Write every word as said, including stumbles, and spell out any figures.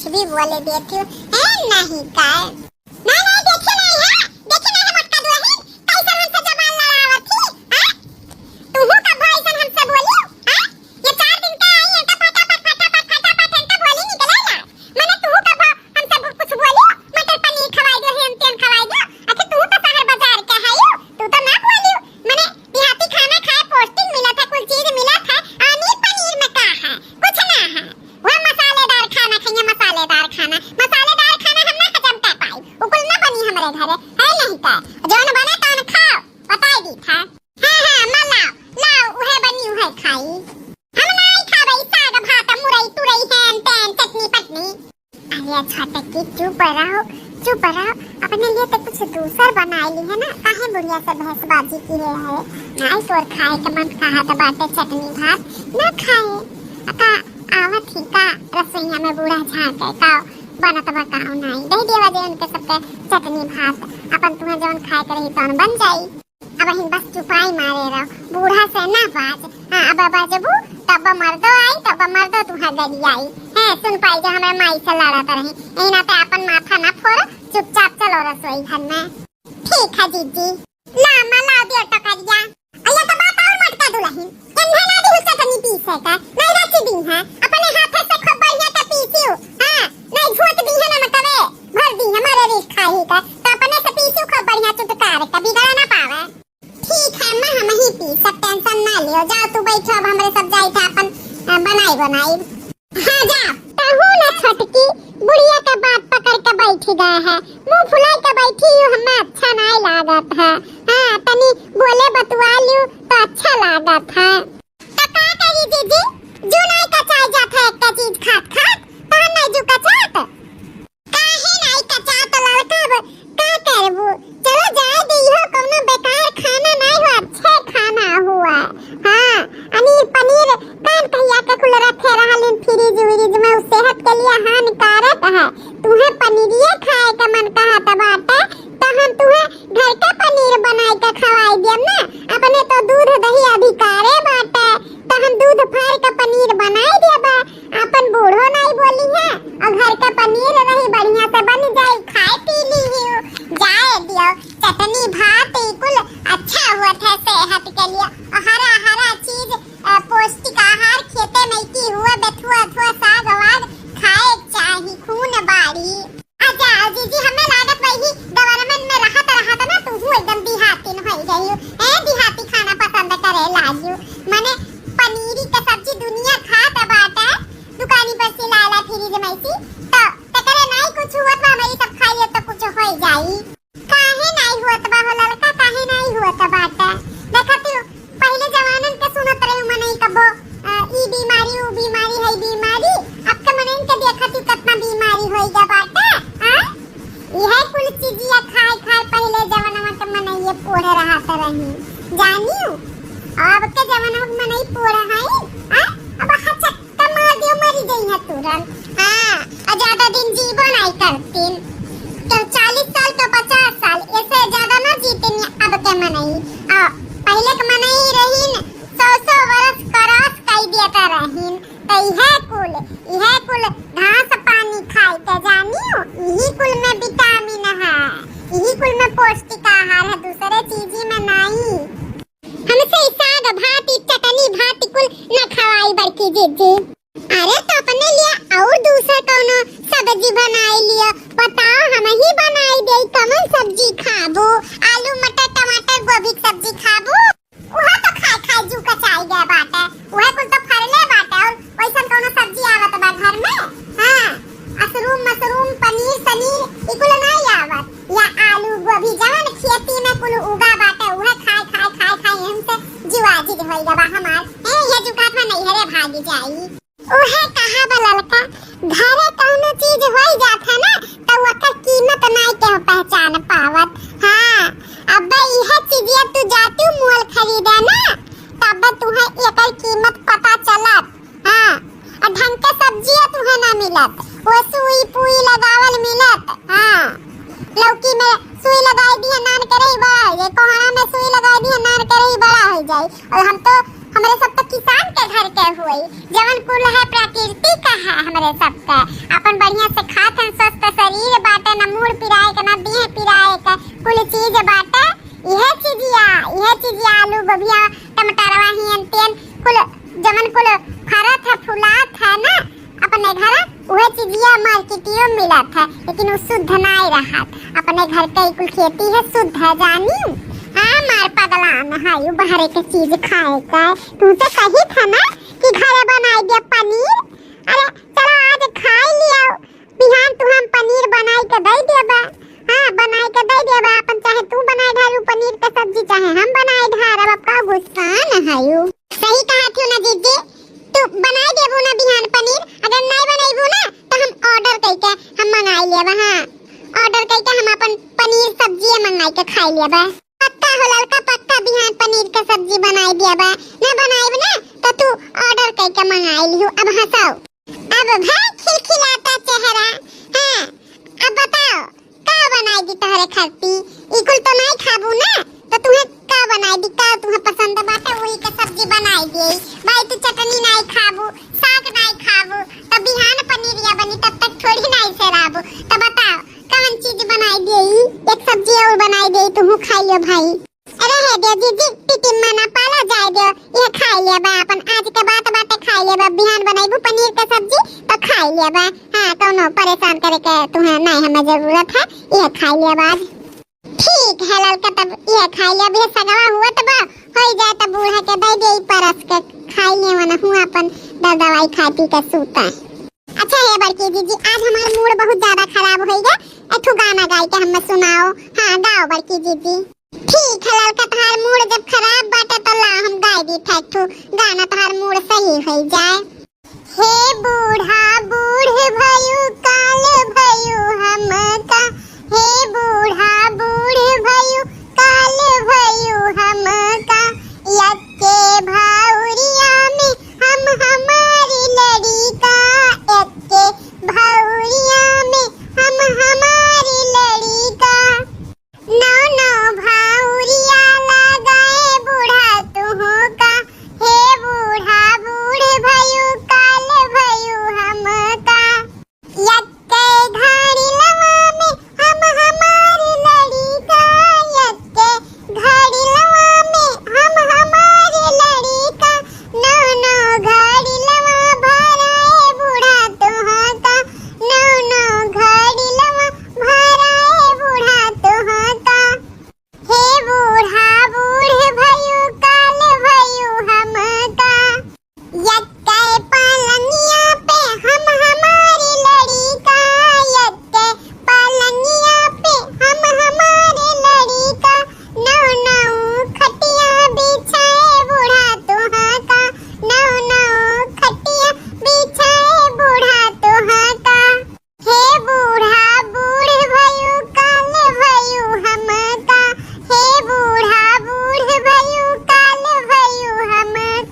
कुछ भी बोले देती हूँ, है नहीं का? नहीं, नहीं, देखे नहीं है, देखे नहीं है मोटका दुलहिन, कैसन हमसे जबान लड़ावत ही, हाँ? तुहू कब ऐसन हमसे बोली, हाँ? ये चार दिन का आई, एनका फटाफट, फटाफट, फटाफट, एनका बोली निकले ला। मने तुहू कब हमसे बो-, कुछ बोली, मटर पनीर खवाई दो, हेन तेन खवाई दो, आखिर तुहू तो शहर बाजार के है यू, तू तो ना बोली, मने देहाती खाना खाए, पौष्टिक मिलत है, कुल चीज मिलत है, आ नीर पनीर में का है? कुछ ना है। वह मसालेदार खाना खाइए, मसालेदार खाना। मसालेदार खाना हम ना हजम कर पाई। उ कुल ना बनी हमरे घरे, है नहीं का? जौन बने तौन खाओ, बताई दी था। हाँ, हाँ, मलाओ, लाओ, उहे बनी, उहे खाई। हम नाई खाबे साग भात, मुरई, तुरई, हेन तेन, चटनी, पटनी। अरे छोटकी, चुप रहो, चुप रहो। अपने लिए तो कुछ दूसर बनाई ली है ना, काहे बुढ़िया से बहसबाजी की है, है? नाई तोर खाए के मन कहत बाटे चटनी भात, ना खाए। अका आवत ही का रसोइया में बूढ़ा झांके का बनत बा काऊ नाई। दे दिया जे उनके सबके चटनी भात, अपन तुम्हें जौन खाए के रही तौन बन जाई। अब हिन बस चुपाई मारे रहो, बूढ़ा से ना बाज। हाँ, अब बजबू तब मर्दो आई, तब मर्दो तुहा गली आई। हैं, सुन पाई जे हमरे माई से लड़त रही, यही नाते अपन माथा ना फोड़, चुपचाप चलो रसोई घर में। ठीक है जीजी। ला अम्मा, ला दियो टोकरिया। अइया तो बात और मटका दुलहिन, एन्हे ना दिहु चटनी पीसे का, नहीं रची दी है, अपने हाथे से खूब बढ़िया के पीसियो। हाँ, नहीं झूठ दी है ना मतवे, भर दी है मारे रिस खाही का, तो अपने से पीसियो खूब बढ़िया चुटकार का, बिगड़ा ना पावे। ठीक है अम्मा, हम ही पीसब, tension ना लियो, जाओ तू बैठो, अब हमरे सब जाई थे अपन, अ, बनाई बनाई। हाँ जा। तहू ना छोटकी, बुढ़िया के बात पकड़ के बैठी गए है, मुंह फुलाई के बैठी हूँ, हमें अच्छा नहीं लागत है। हाँ, तनी बोले बतुआ लियो तो अच्छा लागत है। तो का करी जीजी, जू नहीं कचाई जात है एक चीज खात खात, तहन नहीं जू कचात। काहे नाई कचात ललका ब-, का करबू? चलो जाए दे, इहो कौनो बेकार खाना नाई हुआ, अच्छे खाना हुआ। हाँ, अनीर पनीर कान कहिया के कुल रखे रहलिन फ्रिज व्रिज में, उ सेहत के लिए हानिकारक है। तुहे पनीरिये खाए के मन कहत बाटे, त हम तुहे घर के पनीर बनाई के खवाई दियब ना। अपने तो दूध दही अधिकारे बाटे, त हम दूध फाड़ के पनीर बनाई देबा। आपन बूढ़ो नाई बोली है और घर का पनीर रही बढ़िया से बन जाई, खाए पी ली ही। जाए दियो, चटनी भात ई कुल अच्छा होत है सेहत के लिए। और हरा हरा चीज, अ, पौष्टिक आहार खेते में की हुआ, बेथुआ अथुआ साग वाग खाए चाही, खून बाड़ी। अच्छा जीजी, हमें लागत वही गवर्नमेंट में रहत रहत ना तू एकदम देहाती हो गई हो। ए, देहाती खाना पसंद करे लागियो। माने पनीरी का सब्जी दुनिया खात बाटे, दुकानी पर से लाला फ्रिज में से, तो तकरे नाई कुछ हुआ तो हमारी सब खाइए तो कुछ हो जाई। काहे नाई हुआ तो बा हो ललका, काहे नाई हुआ तो बाटे? देखा तू पहले जवानन के सुनत रहे मनई कबो, अ, ई बीमारी, ऊ बीमारी, हई बीमारी। अब के मनई के देखत ही कितना बीमारी होई गा बाटे, हाँ? इहे कुल चीजिया खाए खाए पहले जवनवा के मनई ये पोढ़ रहत रही, जानियो? अब के जवनवा के मनई पोढ़ हई, हाँ? अब हचक त मार दियो, मरी गई है तुरंत। हाँ, आ ज्यादा दिन जीबो नाई करतीन। तो चालीस साल तो पचास साल, ऐसे ज्यादा ना जीतीन अब के मनई। आ पहले के मनई रहीन, सौ सौ बरस क्रॉस कई देता रहीन। तो इहे कुल, इहे कुल घास पानी खाए के जानियो, इही कुल में विटामिन है, इही कुल में पौष्टिक आहार है, दूसरे चीजी में नाई। हमसे ई साग भात, ई चटनी भात, ई कुल न खवाई बड़की जीजी। अरे तो अपने लिए और दूसर कौनो सब्जी बनाई लियो, बताओ हम ही बनाई देई, कौन सब्जी खाबू? आलू मटर टमाटर गोभी के सब्जी खाबू? उहा तो खाए खाए जू कचाई गया बाटे, उहे कुल तो फरले बाटे, और वैसन कौनो सब्जी आवत बा घर में? हाँ, मशरूम मशरूम पनीर सनीर ई कुल नहीं आवत। या आलू गोभी जवन खेती में कुल उगा बाटे, उहे खाए खाए खाए खाए हमसे जुआजिज होई गवा हमार। ए, ये जुकात में नैहरे भागी जाई। उहे कहा बा ललका, घरे कौनो चीज होई जात है ना, तो ओकर कीमत नाई केहू पहचान पावत। हाँ, अब इहे चीजिया तू जातू मोल खरीदे ना, तब तुहे एकर कीमत पता चलत। हाँ, आ ढंग के सब्जिया तुहे ना मिलत, वो सुई पुई लगावल मिलत। हाँ, लौकी में सुई लगाई दिहे नान के रही बड़ा हो जाए, कोहड़ा में सुई लगाई दिहे नान के रही बड़ा हो जाए। और हम तो, हमरे सब तो किसान के घर के होई, जवन कुल है प्रकृति का है हमरे सबके। अपन बढ़िया से खात हन, स्वस्थ शरीर बाटे, ना मूड़ पिराए के, ना देह पिराए के, कुल चीज बाटे। इहे चीजिया, इहे चीजिया आलू, गोभिया, टमाटरवा, हियन तेन कुल, जवन कुल फरत है, फुलात है ना अपने घर, उहे चीजिया मार्केटियो मिलत है, लेकिन उ शुद्ध नाय रहत। अपने घर के कुल खेती है, शुद्ध है, जानी। हाँ, मार पगलान है, यू बाहरे के चीज खाए का। तू तो कही था ना कि घरे बनाई दे पनीर। अरे चलो, आज खाई लिया, बिहान तू हम पनीर बनाई के दे देबा। हाँ, बनाई के दे देबा, अपन चाहे तू बनाए ढारू पनीर के सब्जी, चाहे हम बनाए ढारब, अब का गुस्सा न है यू। सही कहा थी ना जीजी, तू बनाए देबू ना बिहान पनीर, अगर नहीं बनैबू ना तो हम ऑर्डर करके हम मंगाई लेबा। हाँ, ऑर्डर करके हम अपन पनीर सब्जी मंगाई के खाई लेबा। पक्का हो ललका, पक्का बिहान पनीर के सब्जी बनाई देबा, ना बनाइब ना तो तू ऑर्डर करके मंगाई लिहू। अब हंसाओ, अब भाई खिलखिलाता चेहरा। हाँ, अब बताओ, का बनाई दी तोहरे खाती? ई कुल तो नहीं खाबू ना, तो तुम्हें का बनाई दी, का तुम्हें पसंद बाटे, वही के सब्जी बनाई दी। भाई तू चटनी नहीं खाबू, साग नहीं खाबू, तो बिहान पनीरिया बनी, तब तक थोड़ी नहीं से रहबू। तो बताओ, कौन चीज बनाई दी? एक सब्जी और बनाई दी, तुहू खाइयो भाई। रहे दे जीजी, टिटिम्मा ना पाला जाए दे, यह खाई लेबा अपन, आज के बात बाटे खाई लेबा, बिहान बनैबू पनीर के सब्जी तो खाई लेबा। हाँ, कौनो परेशान करे के तुम्हें नहीं हमें जरूरत है, यह खाई लेबा आज। ठीक है ललका, तब यह खाई लेबा, यह सगवा हुआ तब हो जाए तब बूढ़ा के दे दे परस के खाई ले, वना हुआ अपन दर दवाई खा पी के सूता। अच्छा हे बड़की जीजी, आज हमार मूड बहुत ज्यादा खराब होई गया, एक ठो गाना गाई के हमें सुनाओ। हाँ, गाओ बड़की जीजी। ठीक है ललका, तहार मूड जब खराब बाटे तो ला हम गाई दी था एक ठो गाना, तहार मूड सही होई जाए। हे बूढ़ा बूढ़ भयू, काल भयू हमका, हे बूढ़ा बूढ़ भयू,